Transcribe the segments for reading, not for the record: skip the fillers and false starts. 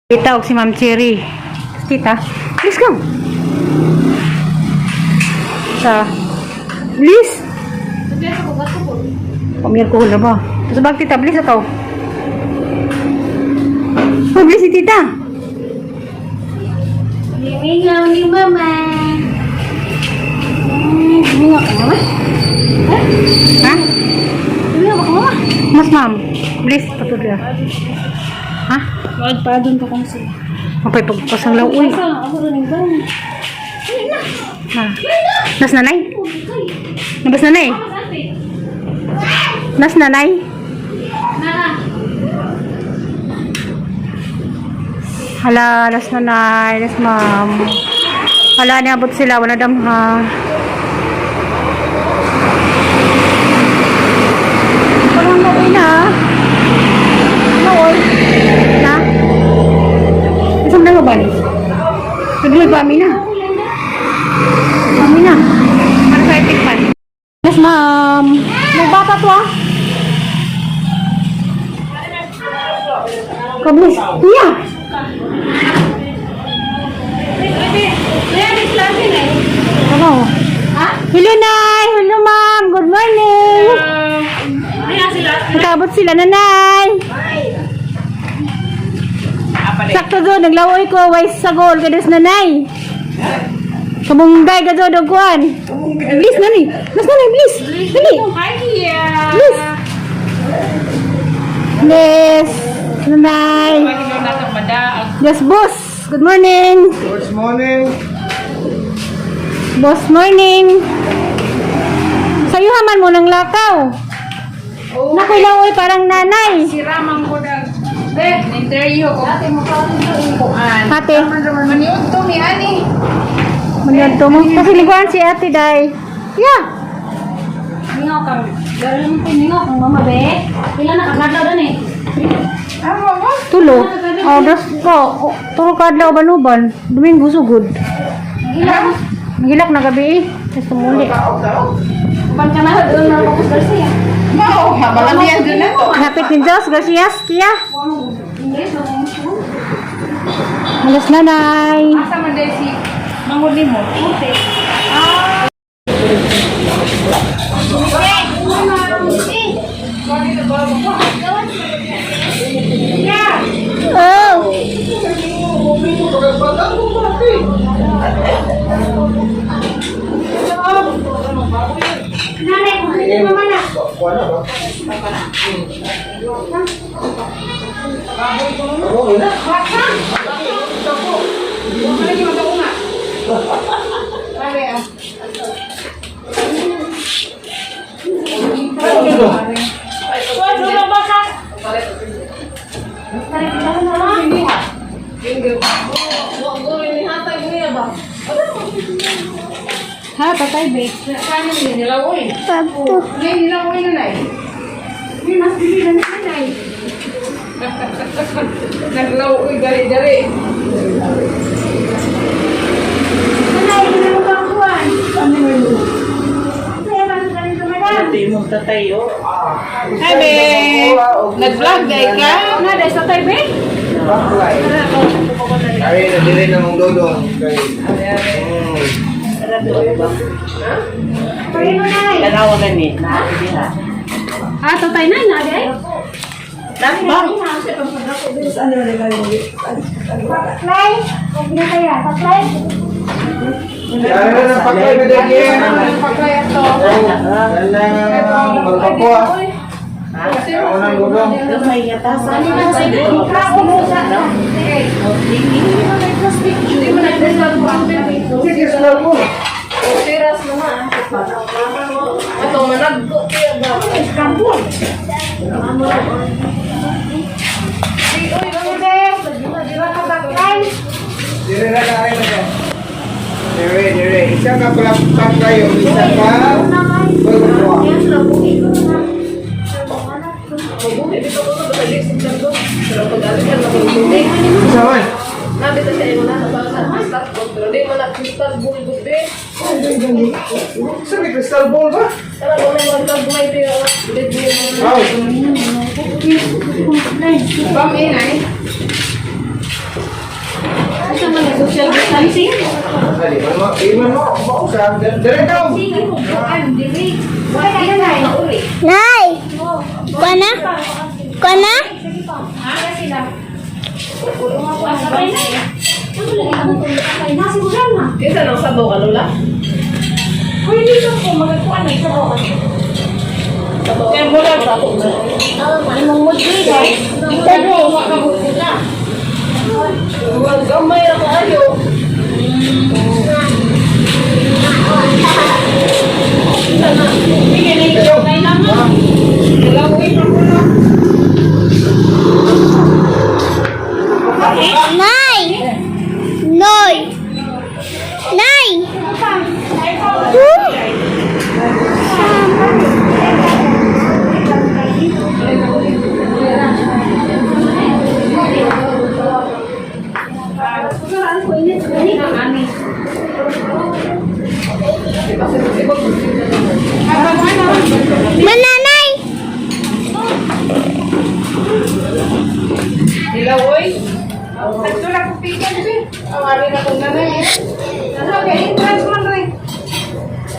Tita og si Ma'am Cherry. Tita, please come. Sa please. Pamir ko na ba? Sa bag, tita, please ako. Oh, please si tita. Limingaw ni Mama. Mingaw ka, mama? Ha? Mingaw ka, mama? Mas ma'am. Please, patuloy. Ha? Wag pa doon ko kung sila. Okay, pagpasang law, uy. Ako rin ba? Ha? Nas nanay? Nabas nanay? Nas nanay? Na. Hala, nas nanay, nas ma'am. Hala, niabot sila, wala damha. Parang nauwi na. Nauwi. Na? Isang na ba ni? Nagluwi ba amin na? Amin na. Para sa epic pan. Yes, ma'am. May bata to ah. Kablis. Iya. Ano? Hello, Nay! Hello, ma'am! Good morning! Nakabot sila, nanay! Sakto doon, naglawoy ko, wise sa goal, kados nanay! Kamunggay ka doon, kuan! Please, nanay! Mas nanay, please! Dali! Hi, Kia. Please! Yes! Nanay! Yes, boss! Good morning! Good morning. Boss, morning! Sa'yo haman mo ng lakaw. Oh. Naku, lawoy, parang nanay. Si Ramang ko na. Be, interview ko. Kuan. Ate, Maniud to mi ani. manyad to mo. Pasiliguan si ate, day. Yeah. Mingaw kang. Garo mo mingaw kang mama be. Pila na kakadlaw dan eh. Amo mo. Tulo. Oh, das ko. Oh, tulo ka adlaw uban-uban. Domingo sugod. Gila. Nagilak na gabi eh. Tapos tumuli. Uban ka na doon na Marcos Garcia. Mao, mabalamian dun na to. Hapit ni Diyos, gracias, Kia. English o mo. Alas nanay. Asa man day si mangod nimo? Ute. Oh. Nanay, kung hindi mama na. Wala ni magaunga. Pare ah. Ha, patay be. Kanin ni nilawoy. Nay nilawoy na nay. May mas bili na nanay. Naglawoy dali-dali. Nanay, hindi mo kang kuwan. Kaya man sa ganito, madam. Hi, be. Nag-vlog day ka? Na, dahil sa tayo, be? Ay, nadili na mong dodong. Kay. Pwede mo, nay. Ah, tatay na, na, day? Paklay? Huwag na kaya, paklay? Yan na ng paklay na dali. Paklay ato. Yan na ng barbacoa. Ako ng dodong. Hindi mo nag-vlog Sige, slow mo. Ato managko kaya ba? Dire na kain na siya. Dire, dire. Isa ka pala paklay o isa ka barbacoa. Isa man. Sa may crystal ball ba? Oh. Bam eh, nay. Social distancing. Dali, man mo, di man mo, mausap. Dire daw. Nay! Kuana? Kuana? Isa nang sabaw ka, Lola? Uy, dito ko, magkuhan na isa ko. Kaya mo lang sa ako. Imong mood eh. Gamay ra kaayo. Nay! Noy! Nay! Woo! Mananay! Hello, oy. Nagto na kong pikan, be. Awari na kong nanay. Ano, kay entrance man rin.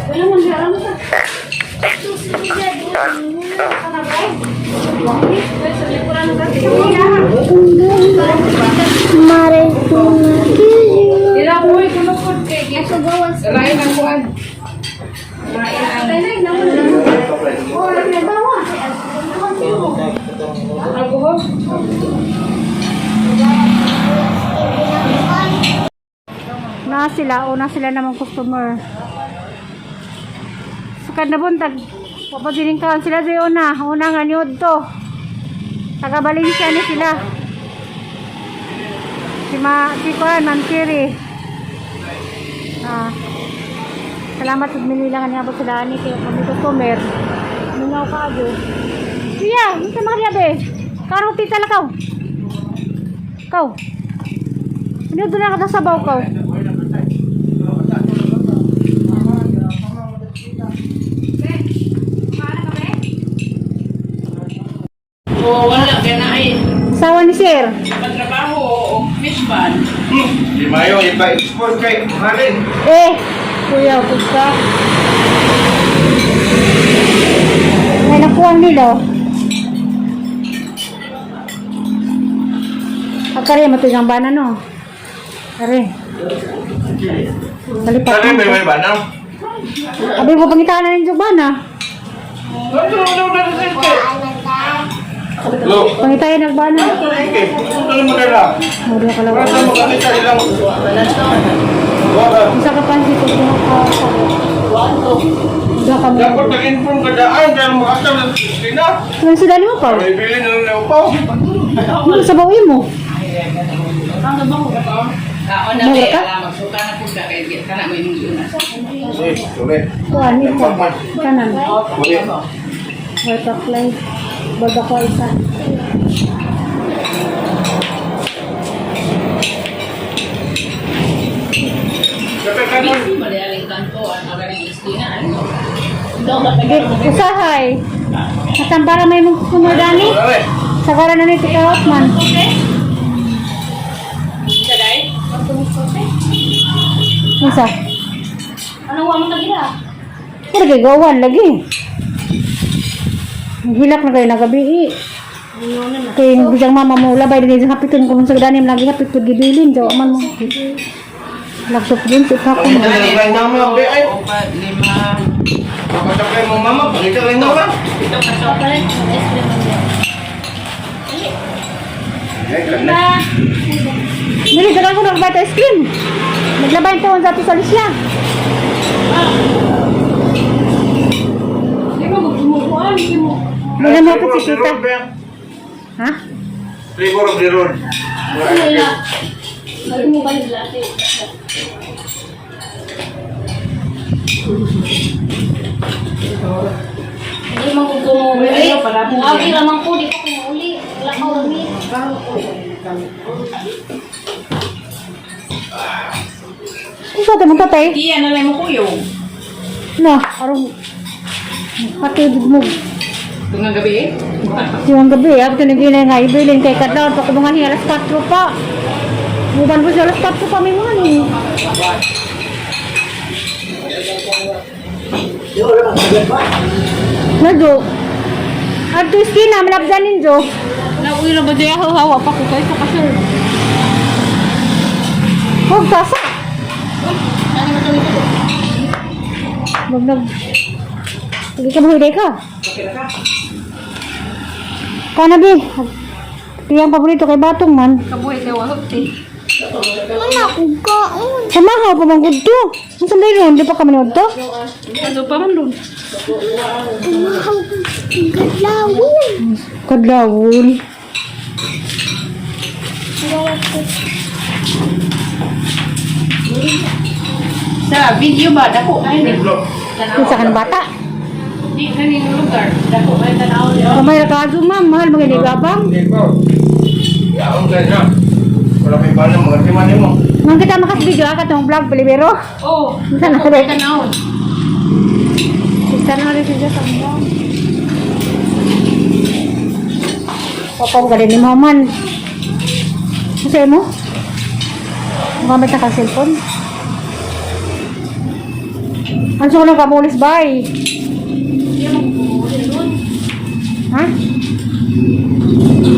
Wala man siya, alam ka. Mare, Hello, oy, kunukod kay Lain ang kuan. Lain ang alcohol. Na sila, una sila namang customer. Sa kada buntag, papadiling kaon sila sa una. Una nga niyo to. Taga Valencia ni sila. Si Ma, si Kuan, Ma'am Kiri. Ah. Salamat sa Manila nga niabot sila ani kay kami customer. Mingaw ka ago. Kuya, unsa man kaya be? Karong tita la kaw. Kaw. Ano doon na ka sa sabaw kaw? O wala kay naay Asawa ni sir. patrabaho o fishman. Di mayo ipa-expose kay Marin. Eh, kuya, pud ka. May nakuha nila. oh. Akari, matugang bana no. Are. Kalipat. Sabi may banaw. Abi mo pangitaan na ninyo bana. Lo. Pangitayan ng bana. Okay, ano mo kaya? Mura ka lang. Para mo kakita ilang. Wala. Isa ka pansit ko ka. Isa ka mo. Dapat nag-inform ka daan dahil makasal sa sina. Ano sa dali mo pa? May bilin na lang upaw. Ano sa bawi mo? Kaon na Mura kay ka? ala magsuka na pud ka kay kana mo imong giuna. Eh, tuloy. Kuan ito. Kanan. Uli. White apply. Baga ko isa. Dapat ka nun. Busy man aling kanto ang agaring istina ano. Okay, usahay. Matambara may mong customer dani. Wala eh. Sagara na ni Tika Hotman. Isa dai. Unsa? Anong wa mo tagila? Pero kay gawan lagi. Hilak na kayo nagabi eh. Kay bisang mama mo labay din sa kapiton kung sa dani lagi kapit gibilin jawa man mo. Laksop din si pa ko. Pakita lang mama, be ay. Upat, lima, Pakita kay mo mama, pakita lang mama. pito ka sa Eh, kana. Dili dagan ko nagbata ice cream. Naglabay to sa ato sa Alicia. Di mo magkumukuan, di mo. Wala mo si tita. Ha? Flavor of the road. Wala. Balik mo balik lahat. Hindi man ko kumuuli. Muagi raman ko, di ko kumuuli. Wala ka umi. Unsa ta man tatay? Iya na lang mo kuyog. No, arong pati mo. Tungang gabi eh. Yung gabi, abto nagilay nga ibilin kay kadlawon pa kumangan alas 4 pa. Uban po siya, alas 4 pa may mga ni. Nado. Adto iskina, malabdan ninyo. Nauwi na ba diya hawa pa ko kayo sa sir. Huwag tasa. Wag nag... Sige ka, mahiday ka. Kanabi. Iyang paborito kay Batong man. Kabuhi kay wahot eh. Wala akong kaon. Samahaw pa bang to. Ang sandali ron, di pa ka manood to? Ano pa man dun? Tumahaw kong kadlawon. Kadlawon. Sa video ba dako ay ni. Kinsa ka ng bata? Di kaning lugar dako ay tanaw niyo. Kamay ra ka ma'am, mahal mga nigabang. Hindi ko. Yaon ka na. Wala kay bala mga timan mo. Nang kita makas video ka tong vlog palibero. Oh, Kinsa na dako ka ay tanaw. Kinsa na rin siya sa vlog. Papaw ka din ni Maman. Kasi mo? Gamit na ka cellphone. Ang suko ng kamulis, bay. Ha?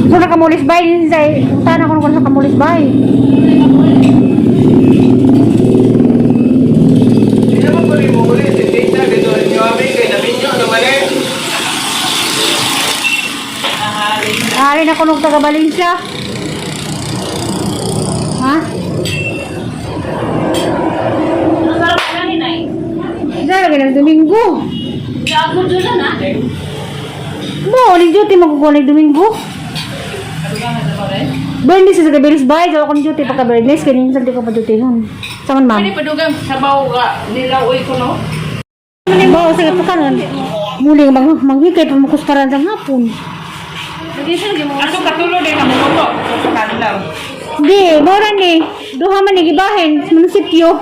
Gusto na kamulis bay. Punta na ko sa kamulis bay. Hindi naman ko rin mo ulit. Si Tita, dito rin nyo kami. Kay namin nyo, naman eh. Ari na kunog taga Valencia. Ha? Ano sarap na ni Nay? Isa lagi ng Domingo. Gago dyan na. Mo, uling duty magkukuha ng Domingo. Bernis sa Gabelis bay, so akong duty pagka Bernis, kaya minsan di ko pa duty nun. Saan ma'am? Pwede padugang sabaw ka nilaw ko no. Ba, sige pa kanon. Muli mang manghikay pa makusparan sa hapon. Lagi siya lagi mo. Ato katulo din ang muto sa kanlaw. Di, mora ni. Duha man ni gibahin, munisipyo.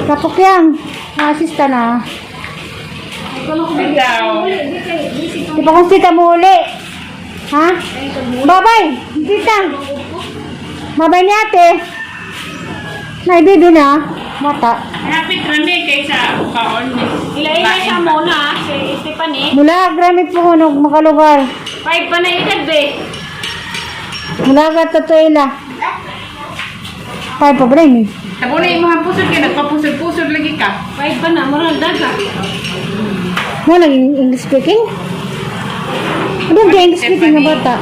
Kapok yang, asista na. Ikaw. Di pa kung sita mo uli. Ha? Babay! Tita! Babay ni ate. Naibibi na. Mata. Happy rami kaysa kaon ni. Ilain siya muna si Stephanie. Mula, gramit po ko nung makalugar. 5 pa na ikad be. Mula ka tatuela. Five pa ba rin eh? Tabo na imong pusod kay nagpapusod-pusod lagi ka. 5 pa na murag daga. Mo lang English speaking? Ano ba English speaking na bata?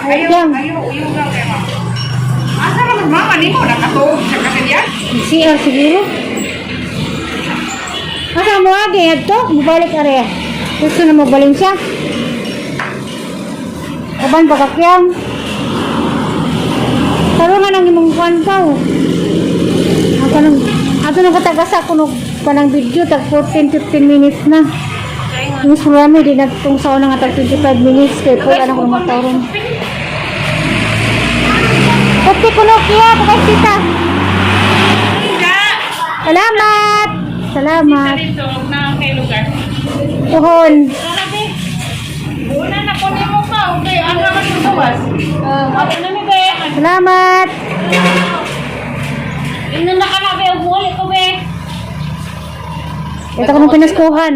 Ayaw, Yang. ayaw, ayaw ka kay mama. Asa naman mama nimo nakatuog sa kasilyan? CR siguro. Asa mo agi adto? Mubalik are. Gusto na mo Valencia. Uban pa kakyang. Karon nga nang imong kuan pa. Oh. Ang kanang ato nang katagasa kuno kanang video tag 14 15 minutes na. Mas marami din nagtong sa una nga tag 25 minutes kay pula na ko matawron. Pati kuno kiya pa tita. Salamat! Salamat. Dito na kay lugar. Tuhon. Una na ko nimo pa, okay, ano naman yung gawas? Ako na mi be. Salamat. Ingnan na ka na be, ug ko be. Ito ko nung pinaskuhan.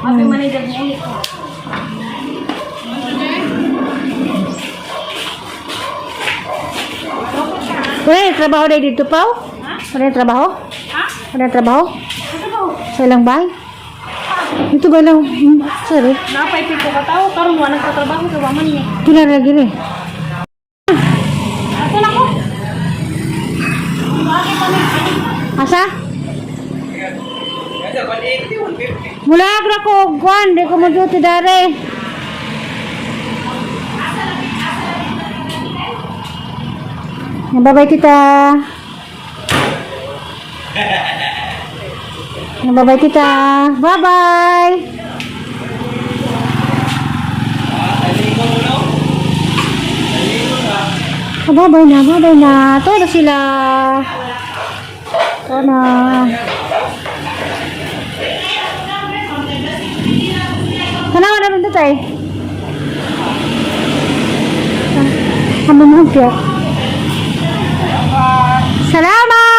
Happy man ni dag ko. Wala yung trabaho na dito, Pao? Wala yung trabaho? Ha? Wala yung trabaho? Ano ba? Sa ilang bahay? Dito ba lang? Sorry. Napay pito ka tao karon wa nagtatrabaho kay wa man ni. Kilala lagi rin. Ato na ko. Bakit pa ni? Asa? Mula agra ko, Kwan. Di ko mo-duty dare. Bye-bye, tita. Bye-bye, tita. Bye-bye. Oh, bye-bye na, bye-bye na. Ito na sila. Ito na. Tanawa na rin tatay. Ano mo, Pio? Salamat!